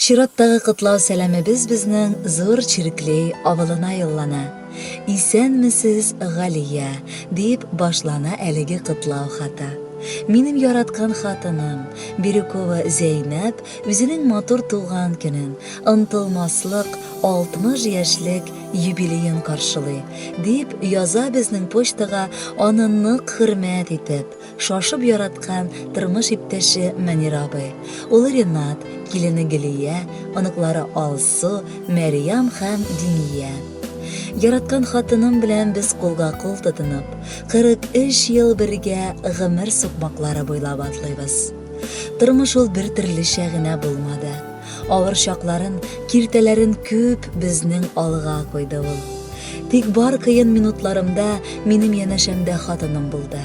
Чираттагы котлау сәламебез безнең Зур Чирклей авылына юллана. Исәнмесез, Галия, дип башлана әлеге котлау хаты. Минем яраткан хатыным, Бирюкова Зәйнәп үзенең матур туган көнен, онтылмаслык 60 яшьлек юбилеен каршылый, дип яза безнең почтага аны нык хөрмәт итеп, Шашып яраткан тормыш иптәше Мөнир абый, улы Ренат, килене Гөлия, оныклары Алсу, Мәрьям һәм Диния. Яраткан хатыным белән без кулга-кул тотынып, 43 ел бергә гомер сукмаклары буйлап атлыйбыз. Тормыш ул бер төрлечә генә булмады. Авыр чакларын, киртәләрен күп безнең алга куйды ул. Тик бар кыен минутларымда минем янәшәмдә хатыным булды.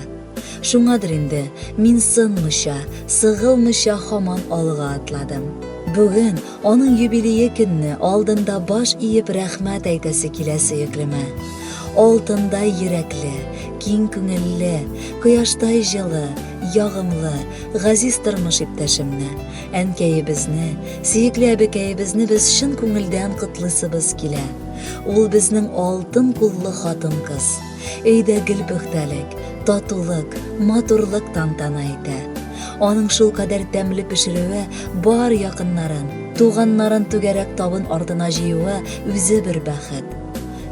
Шуңадыр инде, мин сынмыйча, сыгылмыйча һаман алга атладым. Бүген, аның юбилее көнне, алдында баш иеп рәхмәт әйтәсе килә сөеклемә. Алтындай йөрәкле, киң күңелле, кояштай җылы, ягымлы, газиз тормыш иптәшемне, әнкәебезне, сөекле әбекәебезне без чын күңелдән котлыйсыбыз килә. Ул безнең алтын куллы хатын-кыз. Өйдә гел пөхтәлек, татулык, матурлык тантана итә. Аның шулкадәр тәмле пешерүе, бар якыннарын, туганнарын түгәрәк табын артына җыюы үзе бер бәхет.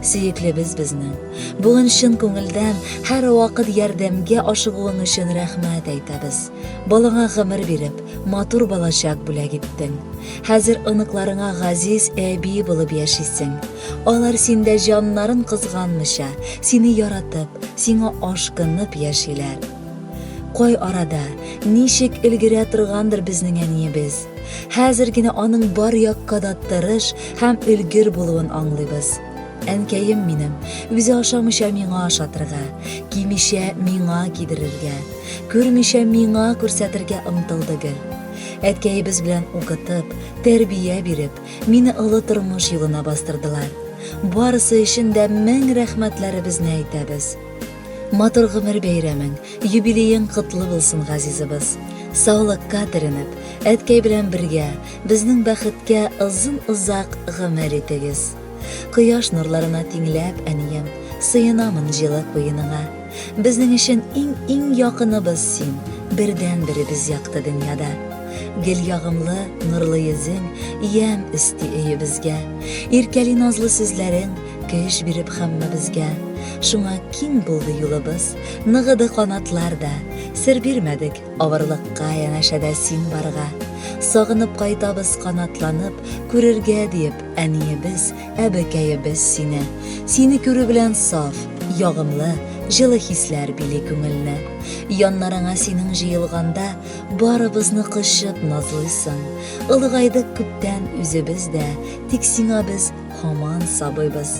Сөеклебез безнең. Бүген чын күңелдән һәрвакыт ярдәмгә ашыгуың өчен рәхмәт әйтәбез. Балаңа гомер биреп, матур балачак бүләк иттең. Хәзер оныкларыңа газиз әби булып яшисең. Алар синдә җаннарын кызганмыйча, сине яратып, сиңа ашкынып яшиләр. Кай арада, ничек өлгерә торгандыр безнең әниебез. Хәзер генә аның бар якка да тырыш һәм өлгер булуын аңлыйбыз. Әнкәем минем, үзе ашамыйча миңа ашатырга, кимичә миңа кидерергә, күрмичә миңа күрсәтергә омтылды гел. Әткәебез белән укытып, тәрбия биреп, мине олы тормыш юлына бастырдылар. Барысы өчен дә мең рәхмәтләребезне әйтәбез. Матур гомер бәйрәмең, юбилеең котлы булсын, газизыбыз. Саулыкка төренеп, әткәй белән бергә, безнең бәхеткә озын-озак гомер итегез. Кояш нурларына тиңләп, әнием, сыенамын җылы куеныңа. Безнең өчен иң-иң якыныбыз син, бердәнберебез якты дөньяда. Гел ягымлы, нурлы йөзең ямь өсти өебезгә. Иркәли назлы сүзләрең, көч биреп һәммәбезгә. Шуңа киң булды юлыбыз, ныгыды канатлар да. Сер бирмәдек, Авырлыкка янәшәдә син барга. Сагынып кайтабыз канатланып, күрергә диеп, әниебез, әбекәебез сине. Сине күрү белән саф, ягымлы, җылы хисләр били күңелне. Яннарыңа синең җыелганда, барыбызны кочып назлыйсың. Олыгайдык күптән үзебез дә, тик сиңа без Һаман сабыйбыз.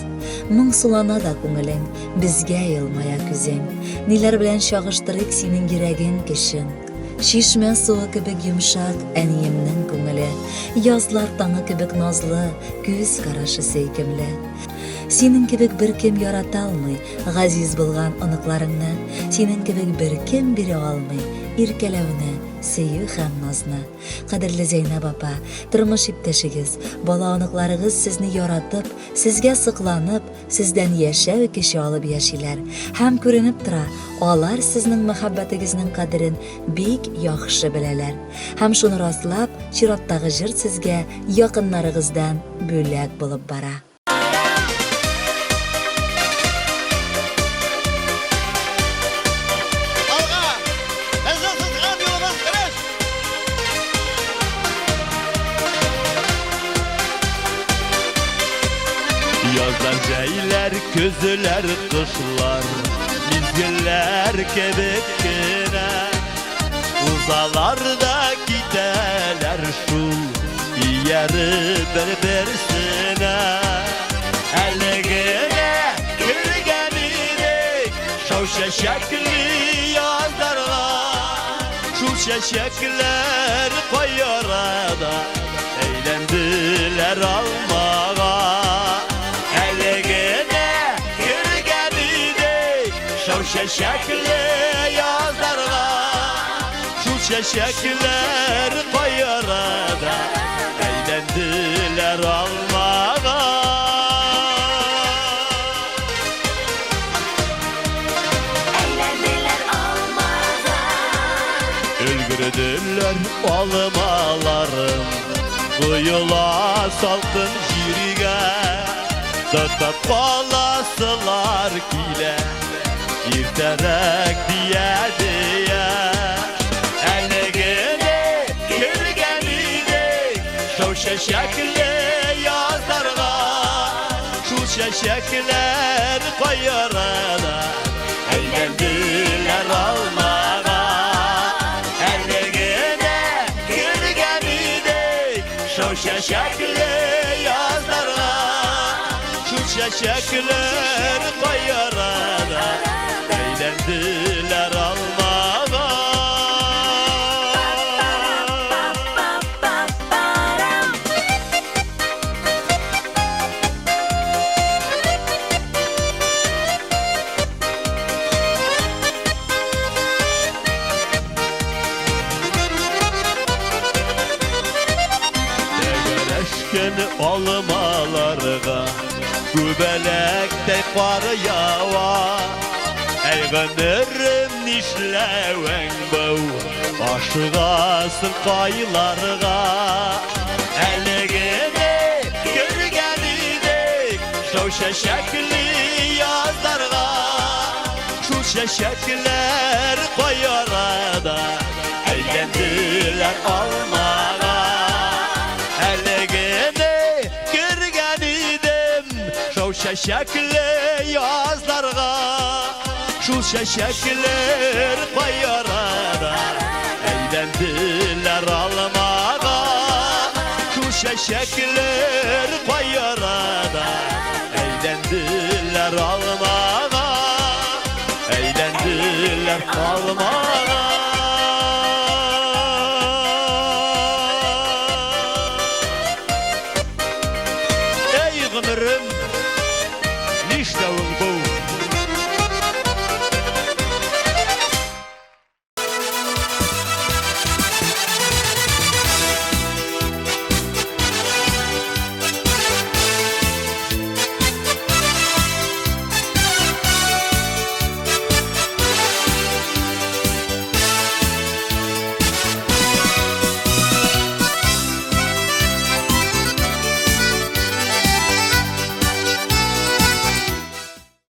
Моңсулана да күңелең, безгә елмая күзең. Ниләр белән чагыштырыйк синең йөрәгең көчен? Чишмә суы кебек йомшак әниемнең күңеле, язлар таңы кебек назлы, күз карашы сөйкемле. Синең кебек беркем ярата алмый газиз булган оныкларыңны, синең кебек беркем бирә алмый иркәләүне, сөю һәм назны. Кадерле Зәйнәб апа, тормыш иптәшегез, бала-оныкларыгыз сезне яратып, сезгә сокланып, сездән яшәү көче алып яшиләр. Һәм күренеп тора, алар сезнең мәхәббәтегезнең кадерен бик яхшы беләләр. Һәм шуны раслап, чираттагы җыр сезгә якыннарыгыздан бүләк булып бара. Алга! Безнең сызган юлыбыз дөрес! Язлар, җәйләр, көзләр, кышлар Мизгелләр кебек кенә Узалар да китәләр шул Ияреп бер-берсенә Әле генә кергән идек Шау чәчәкле язларга Шул чәчәкләр кай арада Әйләнделәр алмага Әле генә кергән идек Шау чәчәкле язларга Шул чәчәкләр кай арада Әйләнде алмаларым Коела салкын җиргә Тотып каласылар килә Иртәрәк дия-дия Әле генә кергән идек Шау чәчәкле язларга Шул чәчәкләр каерына Әйләнделәр алмага Әле генә кергән идек Шау чәчәкле язларга Шул чәчәкләр каерына Әйләнделәр алмага. Тәгәрәшкән алмаларга Күбәләктәй кар ява. Әй, гомерем, нишләвең бу? Ашыгасың кайларга? Әле генә кергән идек Шау чәчәкле язларга. Шул чәчәкләр кай арада Әйләнделәр алмага. Әле генә кергән идем Шау чәчәкле язларга. Шул чәчәкләр кай арада Әйләнделәр алмага. Шул чәчәкләр кай арада Әйләнделәр алмага. Әйләнделәр алмага. Әй, гомерем,